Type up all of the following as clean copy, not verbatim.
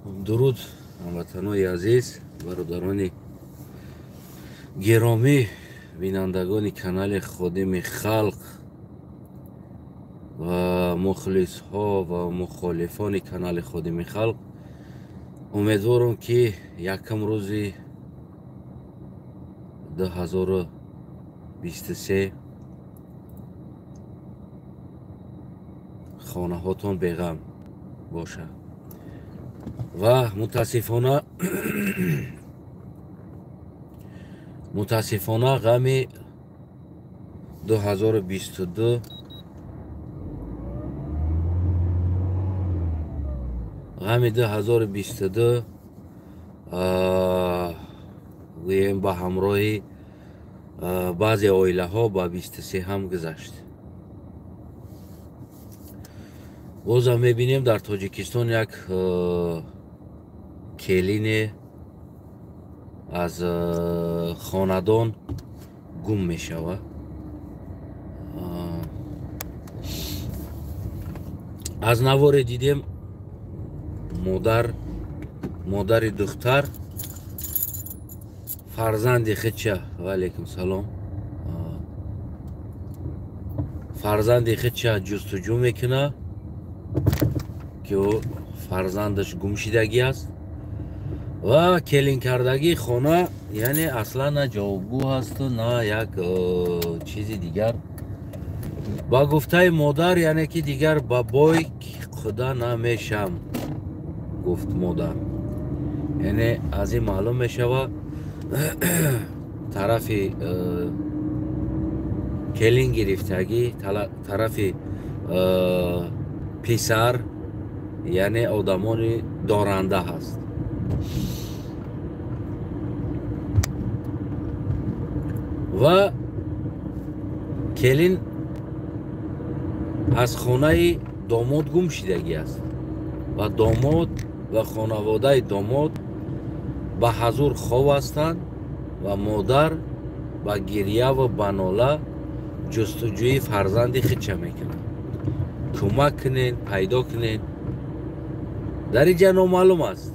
Дуруд ҳамватанои азиз, бародарони гиромӣ, бинандагони канали Ходими Халқ ва мухлисҳо ва мухолифони канали Ходими Халқ. Умедворам, ки якум рӯзи 2023 хонаҳотон беғам бошад ва мутаассифона ғами 2022 ғами 2022 гӯем ба ҳамроҳи баъзе оилаҳо ба 23 ҳам гузашт. Бозам мебинем дар Тоҷикистон як келине аз хонадон гум мешавад. Аз наворе дидем модари духтар фарзанди худша, ва алайкум салом, фарзанди худша ҷустуҷӯ мекунад, ки ӯ фарзандаш гум шидагӣ аст ва келинкардагии хона, яъне аслан на ҷавобгӯ ҳасту на як чизи дигар. Ба гуфтаи модар, яъне ки дигар ба бой худа намешам, гуфт модар. Яъне аз ин маълум мешавад тарафи келин гирифтагӣ, тарафи писар, яъне одамони доранда ҳаст. Ва келин аз хонаи домод гум шидагӣ аст ва домод ва хонаводаи домод ба ҳазур хов ҳастанд ва модар ба гирья ва ба нола ҷустуҷӯи фарзанди худша мекунад. Кӯмак кунед, пайдо кунед. Дар ин ҷа номаълум аст,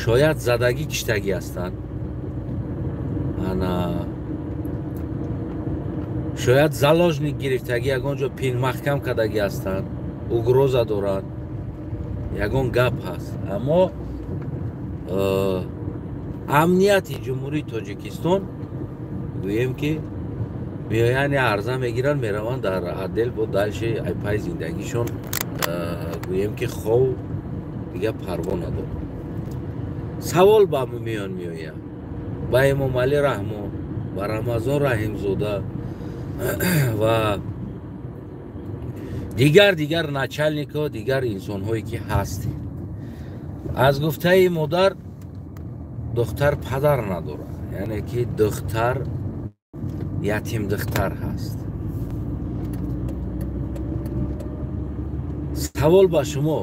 шояд задагӣ киштагӣ ҳастанд, ана шояд заложник гирифтагӣ, ягон ҷо пин маҳкам кардагӣ ҳастанд, угроза доранд, ягон гап ҳаст. Аммо амнияти Ҷумҳурии Тоҷикистон гӯем ки меоянд, арза мегиранд, мераванд дар отдел, бо дальше айпай зиндагишон, гӯем ки хов дигар парво надорад. Савол ба миён меояд ба Эмомалӣ Раҳмон, ба Рамазон Раҳимзода ва дигар начальникҳо, дигар инсонҳое ки ҳастем. Аз гуфтаи модар духтар падар надорад, яъне ки духтар ятим духтар ҳаст. Савол ба шумо,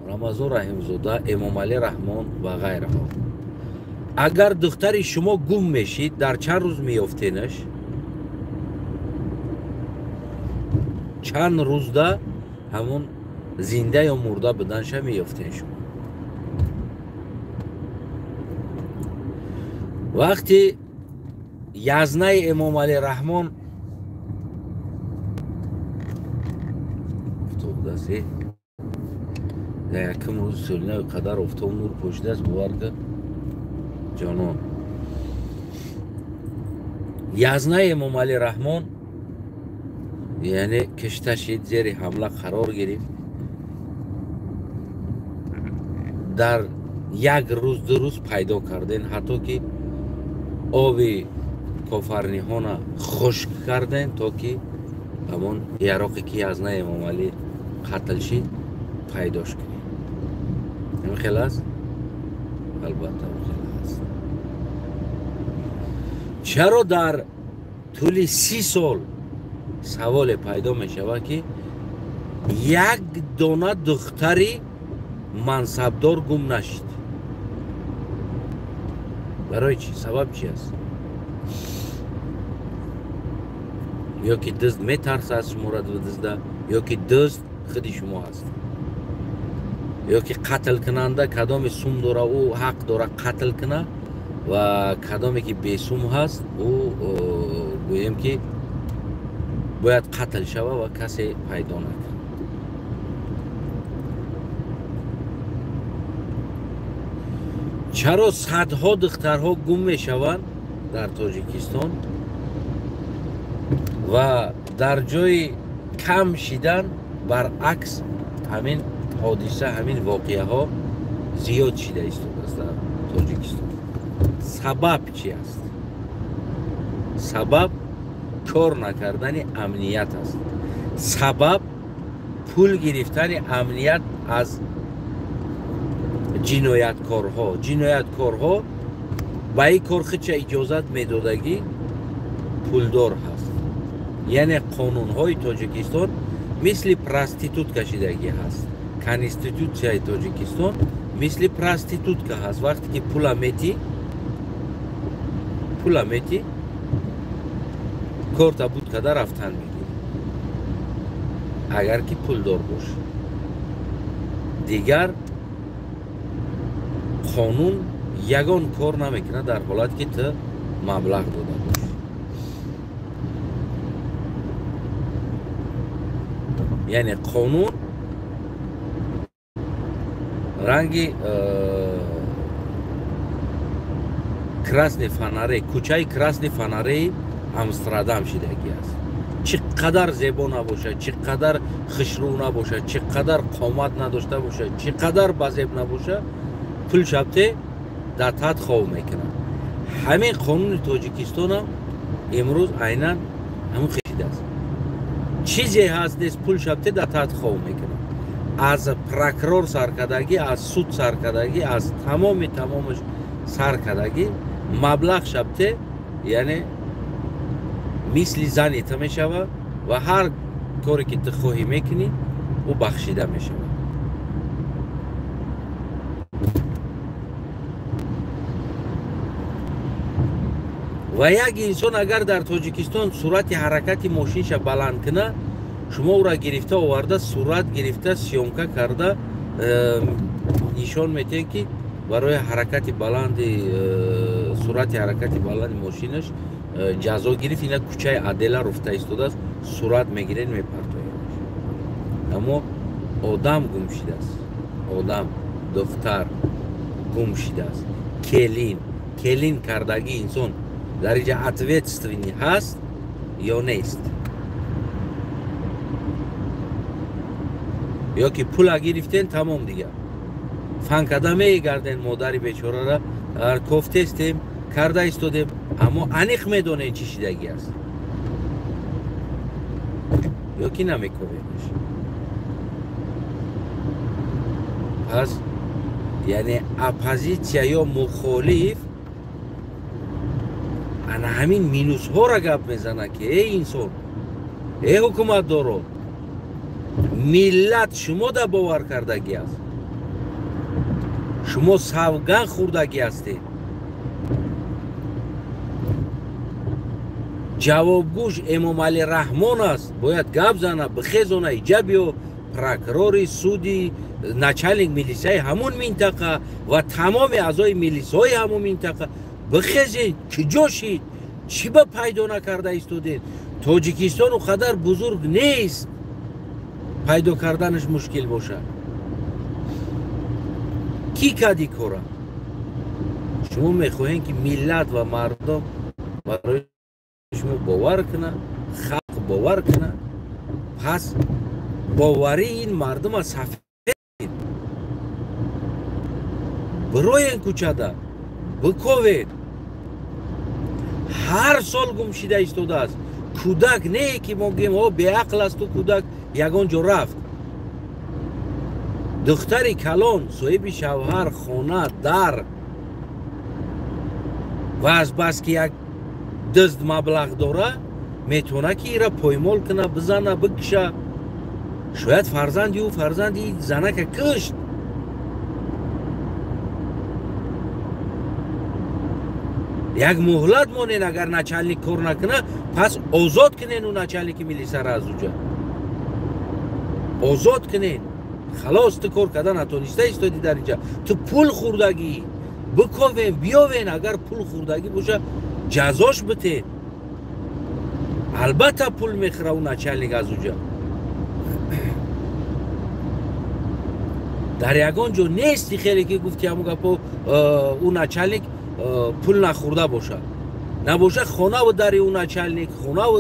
Рамазон Раҳимзода, Эмомалӣ Раҳмон ва ғайраҳо: агар духтари шумо гум мешид, дар чанд рӯз меёфтенаш? Чанд рӯзда ҳамон зинда ё мурда буданша меёфтен шумо? Вақти язнаи Эмомалӣ Раҳмон дар якум рӯзи соли нав қадар офтоб нур пӯшидааст, бовар кун ҷонон. Язнаи Эмомалӣ Раҳмон яъне кишта шид, зери ҳамла қарор гирифт. Дар як рӯз ду рӯз пайдо карден, ҳатто ки оби кофарниҳона хушк карден, то ки ҳамон яроқе ки язнаи Эмомалӣ қатл шид пайдош кунем. Ин хел аст? Албатта хел аст. Чаро дар тӯли 30 сол саволе пайдо мешавад, ки як дона духтари мансабдор гум нашид? Барои чӣ? Сабаб чи аст? Ё ки дузд метарсад шуморо дузда, ё ки дузд худи шумо ҳаст. Ё ки қатл кунанда кадоме сум дора, ӯ ҳақ дора қатл куна, ва кадоме ки бесум ҳаст, ӯ гӯем ки бояд қатл шава ва касе пайдо накунад. Чаро садҳо духтарҳо гум мешаванд дар Тоҷикистон ва дар ҷои кам шидан баръакс ҳамин ҳодиса, ҳамин воқеаҳо зиёд шида истодааст дар Тоҷикистон? Сабаб чи аст? Сабаб кор накардани амният аст. Сабаб пул гирифтани амният аз ҷинояткорҳо. Ҷинояткорҳо ба ин кор худша иҷозат медодагӣ пулдор ҳаст. Яъне қонунҳои Тоҷикистон мисли проститутка шидагӣ ҳаст. Конститутсияи Тоҷикистон мисли проститутка ҳаст. Вақте ки пула мети, корта буд када рафтан мегирӣ, агар ки пулдор бошӣ. Дигар қонун ягон кор намекунад дар ҳолат ки ту маблағ дода бошӣ. Яъне қонун ранги Красный фонаре, кӯчаи Красный фонареи Амстердам шидагӣ аст. Чӣ қадар зебо набошад, чӣ қадар хушрӯ набошад, чӣ қадар қомат надошта бошад, чӣ қадар базеб набошад, пул шабте дар тат хов мекунад. Ҳамин қонуни Тоҷикистонам имрӯз айнан ҳамин хишидааст. Чизе ҳаст нест, пул шабте дар тат хов мекунад. Аз прокурор саркардагӣ, аз суд саркардагӣ, аз тамоми тамомаш саркардагӣ маблағ шабте, яъне мисли зани ту мешавад ва ҳар коре ки ту хоҳӣ мекунӣ, ӯ бахшида мешавад. Ва як инсон агар дар Тоҷикистон суръати ҳаракати мошинша баланд кунад, шумо ӯра гирифта оварда, сурат гирифта, съёмка карда нишон метиҳед ки барои ҳаракати баланди суръати ҳаракати баланди мошинаш ҷазо гирифт. Ина кӯчаи Адела руфта истодааст, сурат мегиред, мепартоед. Аммо одам гум шидааст, одам, духтар гум шидааст, келин кардагии инсон дар инҷа ответственный ҳаст ё нест? Ё ки пула гирифтен, тамом, дигар фан када мегарден, модари бечорара кофтестем, карда истодем, аммо аниқ медонем чӣ шидагӣ аст ё ки намекобемаш. Пас яъне оппозитсия ё мухолиф ана ҳамин минусҳоро гап мезанад ки эй инсон, эй ҳукуматдоро, миллат шумо да бовар кардагӣ аст, шумо савган хӯрдагӣ ҳастед. Ҷавобгӯш Эмомалӣ Раҳмон аст, бояд гап зана, бихезона, иҷа биё, прокурори суди, начальник милисияи ҳамун минтақа ва тамоми аъзои милисҳои ҳамун минтақа бихезед, куҷо шид, чӣ ба пайдо накарда истодед? Тоҷикистон он қадар бузург нест, пайдо карданаш мушкил бошад. Кӣ кади кора? Шумо мехоҳем ки миллат ва мардум барои шумо бовар кунад, халқ бовар кунад. Пас боварии ин мардума сафед бироен, кӯчада биковед. Ҳар сол гум шида истодааст. Кӯдак не ки мо гӯем о беақл асту кӯдак ягон ҷо рафт. Духтари калон, соҳиби шавҳар, хона, дар, ва азбаски як дузд маблағ дора, метавона ки ира поймол куна, бизана, бикша. Шояд фарзанди ӯ фарзанди занака кушт. Як муҳлат монен, агар начальник кор накуна, пас озод кунен ӯ начальники милисара аз уҷа озод кунен. Халос, ту кор карда натониста истоди дар инҷа. Ту пул хӯрдагӣ, биковен, биёвен. Агар пул хӯрдагӣ боша, ҷазош битен. Албатта пул мехӯра ӯ начальник аз уҷа. Дар ягон ҷо нести хеле ки гуфти ҳамун гапо ӯ начальник пул нахӯрда бошад. Набоша хонаву дари ӯ начальник, хонаву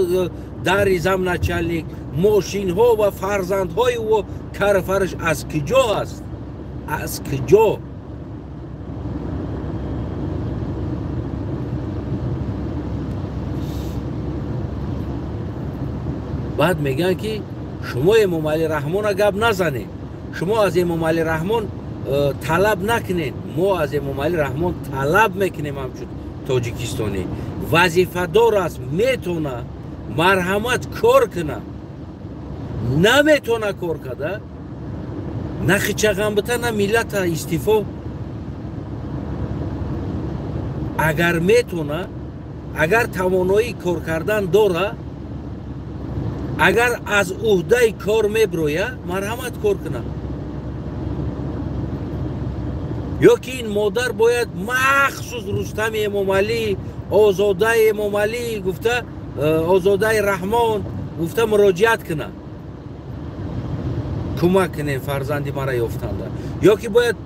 дари зам начальник, мошинҳо ва фарзандҳои ӯ карфараш аз куҷо аст? Аз куҷо? Баъд мегӯянд ки шумо Эмомалӣ Раҳмона гап назанед, шумо аз Эмомалӣ Раҳмон талаб накунед. Мо аз Эмомалӣ Раҳмон талаб мекунем ҳамчун тоҷикистонӣ. Вазифадор аст, метона марҳамат кор куна. Наметона кор када, на хичағамбита, на миллата истифо. Агар метона, агар тавоноии кор кардан дора, агар аз уҳдаи кор меброя, марҳамат кор куна. Ё ки ин модар бояд махсус Рустами Эмомалӣ, Озодаи Эмомалӣ гуфта, Озодаи Раҳмон гуфта муроҷиат куна, кӯмак кунем фарзанди мара ёфтанда. Ё ки бояд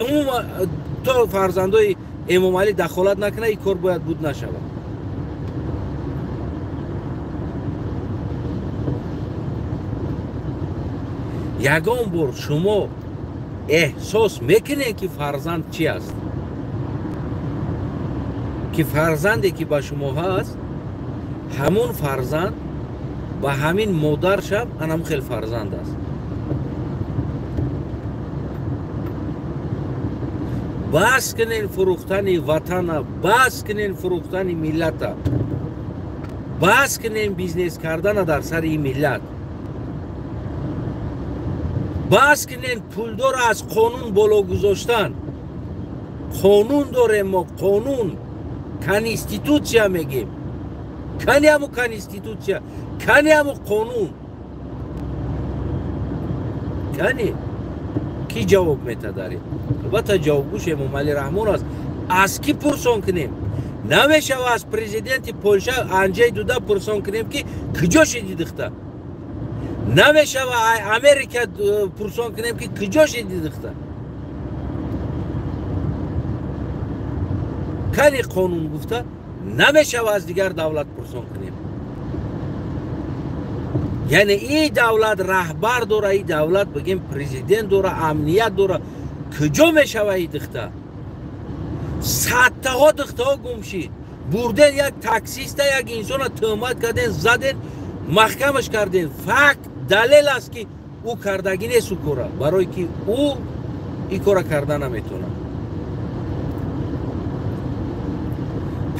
умуман то фарзандои Эмомалӣ дахолат накуна, ин кор бояд буд нашавад. Ягон бор шумо эҳсос мекунед ки фарзанд чи аст? Ки фарзанде ки ба шумо ҳаст, ҳамун фарзанд ба ҳамин модаршам анам хел фарзанд аст. Бас кунен фурӯхтани ватана, бас кунен фурӯхтани миллата, бас кунен бизнес кардана дар сари ин миллат, бас кунен пулдор аз қонун боло гузоштан. Қонун дорем мо, қонун, конститутсия мегем. Кани ҳаму конститутсия, кани ҳаму қонун, кани ки ҷавоб метадарем? Албатта ҷавобгӯш Эмомалӣ Раҳмон аст. Аз кӣ пурсон кунем? Намешава аз президенти Полша Анҷей Дуда пурсон кунем ки куҷо шиди духта. Намешава Америка пурсон кунем ки куҷо шиди духта. Кани қонун гуфта намешава аз дигар давлат пурсон кунем. Яъне ин давлат раҳбар дора, ин давлат бигем президент дора, амният дора. Куҷо мешава ин духта? Садтаҳо духтаҳо гум шид. Бурден як таксиста, як инсона тӯҳмат карден, заден, маҳкамаш карден. Факт далел аст ки ӯ кардагӣ нест ӯ кора, барое ки ӯ ин кора карда наметавонад.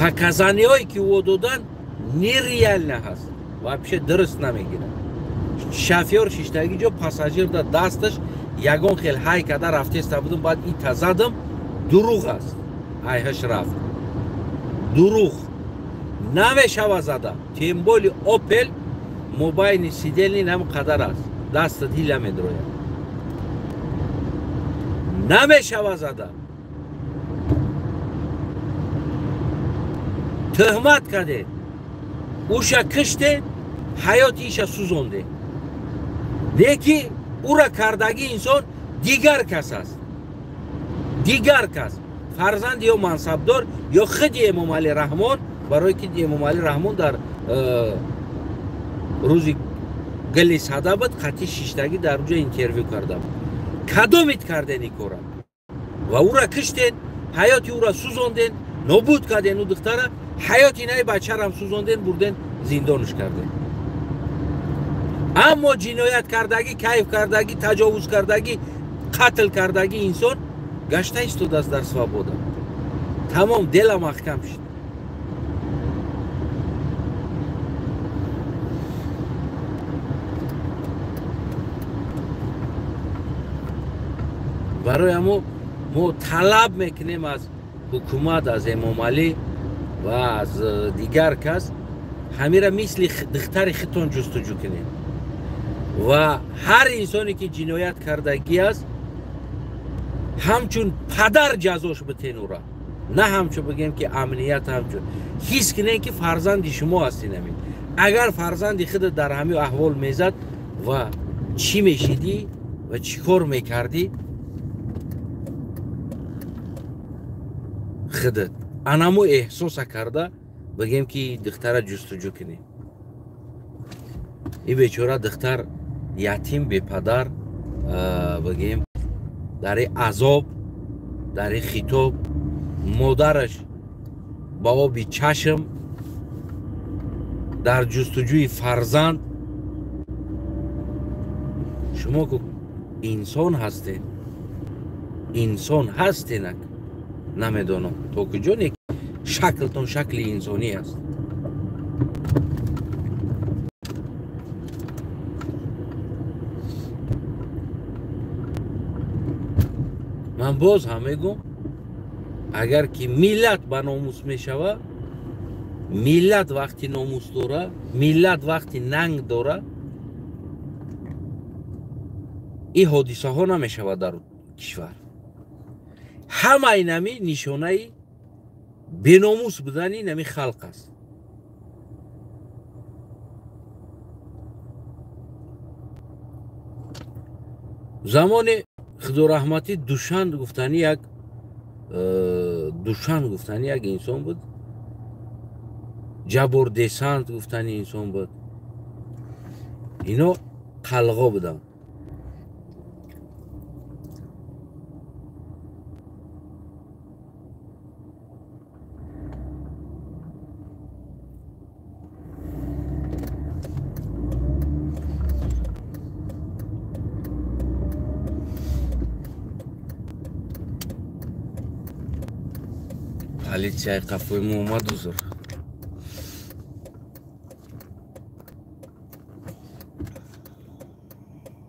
Показаниҳое ки ӯ додан нереально ҳаст, вообще дуруст намегирад. Шофёр шиштагӣ ҷо пассажир да дасташ ягон хел ҳай карда рафтеста будум, баъд ита задам, дурӯғ аст. Айҳаш рафт, дурӯғ намешава зада. Тем более Опел мобайни сиделни нам қадар аст, дастат ҳила медрояд. Намешава зада. Тӯҳмат кардед, уша киштед, ҳаёти иша сӯзондед. Леки ура кардагӣ инсон дигар кас аст, дигар кас, фарзанд ё мансабдор ё худи Эмомалӣ Раҳмон, барое ки Эмомалӣ Раҳмон дар рӯзи гили сада буд, қатъи шиштагӣ дар ҷо интервю карда буд. Кадомит карден ин кора ва ура киштен, ҳаёти ура сӯзонден, нобуд карден ӯ духтара, ҳаёти наи бачарам сӯзонден, бурден зиндонш карден. Аммо ҷиноят кардагӣ, кайф кардагӣ, таҷовуз кардагӣ, қатл кардагӣ инсон гашта истодааст дар свобода. Тамом, дела маҳкам шуд. Барои ҳамо мо талаб мекунем аз ҳукумат, аз Эмомалӣ ва аз дигар кас, ҳамира мисли духтари худтон ҷустуҷӯ кунем. Ва ҳар инсоне ки ҷиноят кардагӣ аст, ҳамчун падар ҷазош битен ура, на ҳамчун бигем ки амният, ҳамчун ҳис кунем ки фарзанди шумо ҳастин. Ҳамин агар фарзанди худ дар ҳамин аҳвол мезад ва чӣ мешидӣ ва чӣ кор мекардӣ худат анамо эҳсоса карда бигем ки духтара ҷустуҷӯ кунем. Ин бечора духтар ятим, бепадар, бигем дар азоб, дар хитоб, модараш ба оби чашм дар ҷустуҷӯи фарзанд. Шумо ку инсон ҳастед, инсон ҳастенак, намедонам то куҷо не шаклтон шакли инсонӣ аст. Ман боз ҳам мегӯм, агар ки миллат ба номус мешавад, миллат вақти номус дора, миллат вақти нанг дора, ин ҳодисаҳо намешавад дар кишвар. Ҳамаи нами нишонаи беномус будани нами халқ аст. Замони худораҳматӣ Душан гуфтани як Душан гуфтани як инсон буд, Ҷабор Десант гуфтани инсон буд. Ино қалғо буданд. Полицияи қафои мо омад, узр.